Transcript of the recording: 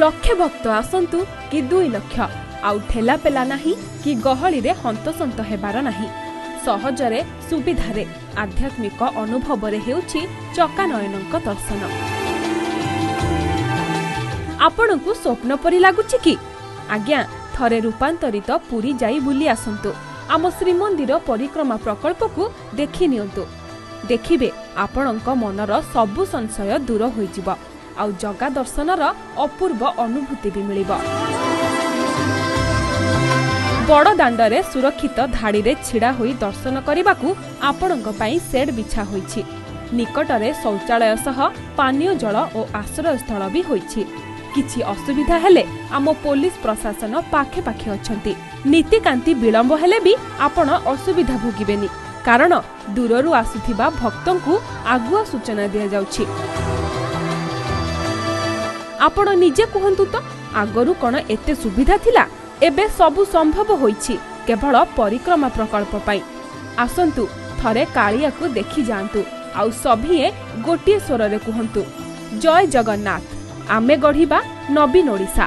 ଲକ୍ଷେ ଭକ୍ତ ଆସନ୍ତୁ କି 2 ଲକ୍ଷ, ଆଉ ଠେଲାପେଲା ନାହିଁ କି ଗହଳିରେ ହନ୍ତସନ୍ତ ହେବାର ନାହିଁ। ସହଜରେ, ସୁବିଧାରେ, ଆଧ୍ୟାତ୍ମିକ ଅନୁଭବରେ ହେଉଛି ଚକାନୟନଙ୍କ ଦର୍ଶନ। ଆପଣଙ୍କୁ ସ୍ୱପ୍ନ ପରି ଲାଗୁଛି କି ଆଜ୍ଞା? ଥରେ ରୂପାନ୍ତରିତ ପୁରୀ ଯାଇ ବୁଲି ଆସନ୍ତୁ, ଆମ ଶ୍ରୀମନ୍ଦିର ପରିକ୍ରମା ପ୍ରକଳ୍ପକୁ ଦେଖି ନିଅନ୍ତୁ। ଦେଖିବେ ଆପଣଙ୍କ ମନର ସବୁ ସଂଶୟ ଦୂର ହୋଇଯିବ ଆଉ ଜଗା ଦର୍ଶନର ଅପୂର୍ବ ଅନୁଭୂତି ବି ମିଳିବ। ବଡ଼ ଦାଣ୍ଡରେ ସୁରକ୍ଷିତ ଧାଡ଼ିରେ ଛିଡ଼ା ହୋଇ ଦର୍ଶନ କରିବାକୁ ଆପଣଙ୍କ ପାଇଁ ସେଡ୍ ବିଛା ହୋଇଛି। ନିକଟରେ ଶୌଚାଳୟ ସହ ପାନୀୟ ଜଳ ଓ ଆଶ୍ରୟସ୍ଥଳ ବି ହୋଇଛି। କିଛି ଅସୁବିଧା ହେଲେ ଆମ ପୋଲିସ ପ୍ରଶାସନ ପାଖେ ପାଖେ ଅଛନ୍ତି। ନୀତିକାନ୍ତି ବିଳମ୍ବ ହେଲେ ବି ଆପଣ ଅସୁବିଧା ଭୋଗିବେନି, କାରଣ ଦୂରରୁ ଆସୁଥିବା ଭକ୍ତଙ୍କୁ ଆଗୁଆ ସୂଚନା ଦିଆଯାଉଛି। ଆପଣ ନିଜେ କୁହନ୍ତୁ ତ, ଆଗରୁ କ'ଣ ଏତେ ସୁବିଧା ଥିଲା? ଏବେ ସବୁ ସମ୍ଭବ ହୋଇଛି କେବଳ ପରିକ୍ରମା ପ୍ରକଳ୍ପ ପାଇଁ। ଆସନ୍ତୁ ଥରେ କାଳିଆକୁ ଦେଖି ଯାଆନ୍ତୁ ଆଉ ସଭିଏଁ ଗୋଟିଏ ସ୍ୱରରେ କୁହନ୍ତୁ, ଜୟ ଜଗନ୍ନାଥ। ଆମେ ଗଢ଼ିବା ନବୀନ ଓଡ଼ିଶା।